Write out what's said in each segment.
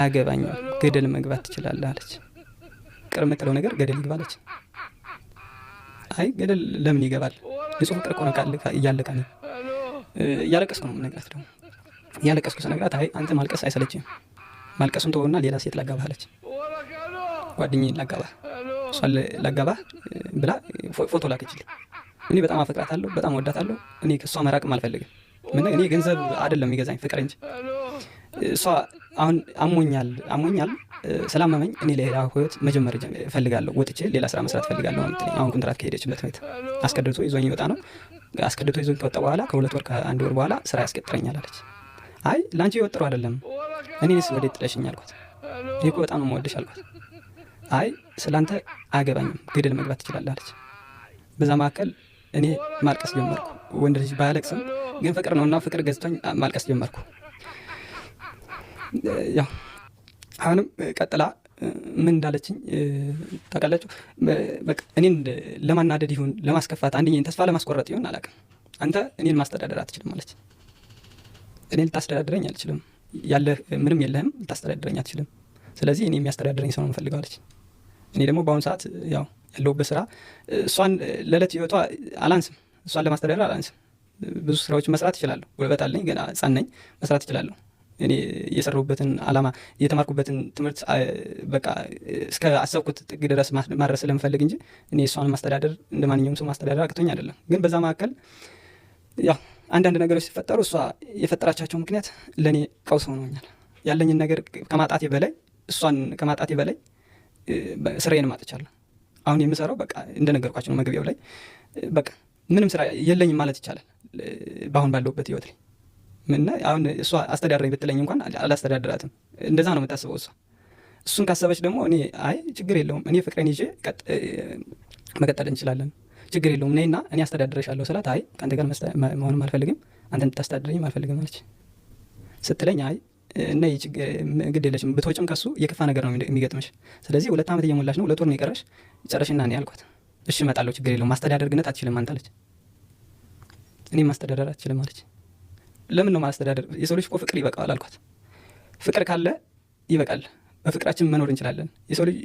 አያገባኝም፣ ገደል መግባት ትችላለህ አለች። ፍቅር የምትለው ነገር ገደል ይግባ አለች። አይ ገደል ለምን ይገባል? ንጹህ ፍቅር እኮ ነው እያለቀ ነው። እያለቀስኩ ነው የምነግራት፣ ደግሞ እያለቀስኩ ስነግራት አይ አንተ ማልቀስ አይሰለችም፣ ማልቀሱን ተወውና ሌላ ሴት ላጋባህ አለች። ጓደኛዬን ላጋባህ፣ እሷን ላጋባህ ብላ ፎቶ ላከችልኝ። እኔ በጣም አፈቅራታለሁ፣ በጣም እወዳታለሁ። እኔ ከእሷ መራቅም አልፈልግም። ምን እኔ ገንዘብ አይደለም የሚገዛኝ ፍቅር እንጂ። እሷ አሁን አሞኛል አሞኛል፣ ስላመመኝ እኔ ሌላ ህይወት መጀመር እፈልጋለሁ፣ ወጥቼ ሌላ ስራ መስራት እፈልጋለሁ ነው የምትለኝ። አሁን ኮንትራት ከሄደችበት ቤት አስገድዶ ይዞኝ ይወጣ ነው። አስገድዶ ይዞኝ ከወጣ በኋላ ከ2 ወር ከ1 ወር በኋላ ስራ ያስቀጥረኛል አለች። አይ ለአንቺ ህይወት ጥሩ አይደለም፣ እኔንስ ወዴት ጥለሽኝ አልኳት። እኔ እኮ በጣም ነው የምወድሽ አልኳት። አይ ስላንተ አያገባኝም፣ ገደል መግባት ትችላለህ አለች። በዛ መካከል እኔ ማልቀስ ጀመርኩ። ወንድ ልጅ ባያለቅስም ግን ፍቅር ነውና ፍቅር ገዝቶኝ ማልቀስ ጀመርኩ። ያው አሁንም ቀጥላ ምን እንዳለችኝ ታውቃላችሁ? በቃ እኔን ለማናደድ ይሁን ለማስከፋት፣ አንደኛ ተስፋ ለማስቆረጥ ይሁን አላውቅም። አንተ እኔን ማስተዳደር አትችልም አለች። እኔን ልታስተዳድረኝ አልችልም፣ ያለህ ምንም የለህም፣ ልታስተዳድረኝ አትችልም። ስለዚህ እኔ የሚያስተዳድረኝ ሰው ነው የምፈልገው አለች። እኔ ደግሞ በአሁኑ ሰዓት ያው ያለሁበት ስራ እሷን ለዕለት ህይወቷ አላንስም፣ እሷን ለማስተዳደር አላንስም። ብዙ ስራዎች መስራት እችላለሁ፣ ጉልበት አለኝ፣ ገና ህፃን ነኝ፣ መስራት እችላለሁ። እኔ የሰራሁበትን አላማ የተማርኩበትን ትምህርት በቃ እስከ አሰብኩት ጥግ ድረስ ማድረስ ስለምፈልግ እንጂ እኔ እሷን ማስተዳደር እንደ ማንኛውም ሰው ማስተዳደር አቅቶኝ አይደለም። ግን በዛ መካከል ያው አንዳንድ ነገሮች ሲፈጠሩ እሷ የፈጠራቻቸው ምክንያት ለእኔ ቀውስ ሆኖኛል። ያለኝን ነገር ከማጣቴ በላይ፣ እሷን ከማጣቴ በላይ ስራዬንም አጥቻለሁ። አሁን የምሰራው በቃ እንደነገርኳቸው ነው። መግቢያው ላይ በቃ ምንም ስራ የለኝም ማለት ይቻላል በአሁን ባለሁበት ህይወት ላይ። እና አሁን እሷ አስተዳድረኝ ብትለኝ እንኳን አላስተዳድራትም። እንደዛ ነው የምታስበው እሷ። እሱን ካሰበች ደግሞ እኔ አይ ችግር የለውም፣ እኔ ፍቅሬን ይዤ መቀጠል እንችላለን፣ ችግር የለውም፣ ነይና እኔ አስተዳድረሻለሁ ስላት አይ ከአንተ ጋር መሆንም አልፈልግም፣ አንተ እንድታስተዳድረኝም አልፈልግም አለች። ስትለኝ አይ እና ግድ የለሽም፣ ብትወጭም ከሱ የከፋ ነገር ነው የሚገጥምሽ። ስለዚህ 2 ዓመት እየሞላሽ ነው፣ 2 ወር ነው የቀረሽ፣ ጨረሽና እኔ አልኳት። እሺ እመጣለሁ፣ ችግር የለውም፣ ማስተዳደር ግነት አትችልም አንተ አለች። እኔ ማስተዳደር አትችልም አለች። ለምን ነው ማስተዳደር? የሰው ልጅ እኮ ፍቅር ይበቃዋል አልኳት። ፍቅር ካለ ይበቃል። በፍቅራችን መኖር እንችላለን። የሰው ልጅ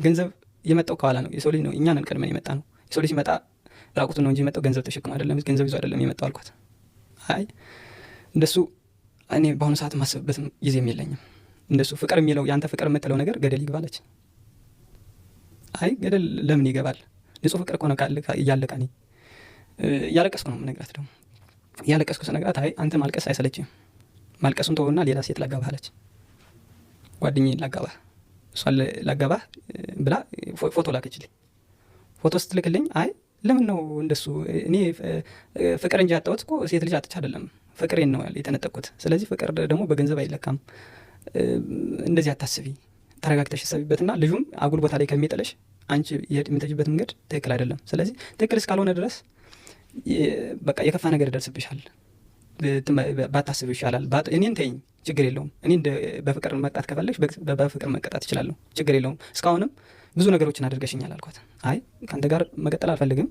ገንዘብ የመጣው ከኋላ ነው። የሰው ልጅ ነው፣ እኛ ነን ቀድመን የመጣ ነው። የሰው ልጅ ሲመጣ ራቁቱን ነው እንጂ የመጣው ገንዘብ ተሸክሞ አይደለም፣ ገንዘብ ይዞ አይደለም የመጣው አልኳት። አይ እንደሱ እኔ በአሁኑ ሰዓት የማስብበትም ጊዜም የለኝም። እንደሱ ፍቅር የሚለው የአንተ ፍቅር የምትለው ነገር ገደል ይግባ አለች። አይ ገደል ለምን ይገባል? ንጹህ ፍቅር እኮ ነው እያለቀ እኔ እያለቀስኩ ነው የምነግራት፣ ደግሞ እያለቀስኩ ስነግራት አይ አንተ ማልቀስ አይሰለችም፣ ማልቀሱን ተወውና ሌላ ሴት ላጋባህ አለች። ጓደኛዬን ላጋባህ፣ እሷን ላጋባህ ብላ ፎቶ ላከችልኝ። ፎቶ ስትልክልኝ አይ ለምን ነው እንደሱ? እኔ ፍቅር እንጂ ያጣሁት እኮ ሴት ልጅ አጥቼ አይደለም፣ ፍቅሬን ነው የተነጠቅኩት። ስለዚህ ፍቅር ደግሞ በገንዘብ አይለካም። እንደዚህ አታስቢ፣ ተረጋግተሽ እሰቢበትና ልጁም አጉል ቦታ ላይ ከሚጥልሽ አንቺ የምትሄጂበት መንገድ ትክክል አይደለም። ስለዚህ ትክክል እስካልሆነ ድረስ በቃ የከፋ ነገር ይደርስብሻል፣ ባታስብ ይሻላል። እኔን ተይኝ፣ ችግር የለውም። እኔ በፍቅር መቅጣት ከፈለግሽ በፍቅር መቀጣት እችላለሁ፣ ችግር የለውም። እስካሁንም ብዙ ነገሮችን አድርገሽኛል አልኳት። አይ ከአንተ ጋር መቀጠል አልፈልግም፣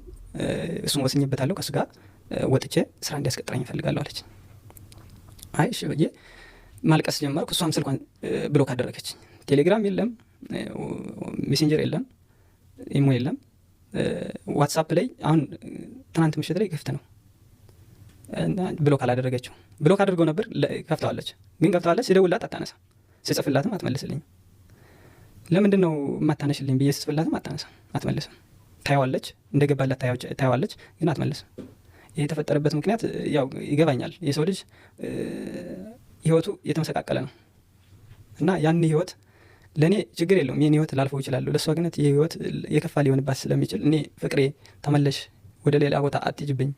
እሱን ወስኜበታለሁ፣ ከእሱ ጋር ወጥቼ ስራ እንዲያስቀጥረኝ እፈልጋለሁ አለች። አይ እሺ ብዬ ማልቀስ ጀመርኩ። እሷም ስልኳን block አደረገች። ቴሌግራም የለም፣ ሜሴንጀር የለም፣ ኢሞ የለም። ዋትሳፕ ላይ አሁን ትናንት ምሽት ላይ ክፍት ነው። Block አላደረገችው። Block አድርገው ነበር፣ ከፍተዋለች። ግን ከፍተዋለች፣ ስደውልላት አታነሳም፣ ስጽፍላትም አትመልስልኝም። ለምንድን ነው የማታነሽልኝ ብዬ ስጽፍላትም አታነሳም፣ አትመልስም። ታየዋለች፣ እንደገባላት ታየዋለች፣ ግን አትመልስም። ይህ የተፈጠረበት ምክንያት ያው ይገባኛል። የሰው ልጅ ህይወቱ የተመሰቃቀለ ነው እና ያን ህይወት ለእኔ ችግር የለውም፣ ይህን ህይወት ላልፈው ይችላለሁ። ለእሷ ግን ይህ ህይወት የከፋ ሊሆንባት ስለሚችል እኔ ፍቅሬ ተመለሽ፣ ወደ ሌላ ቦታ አትሂጂብኝ።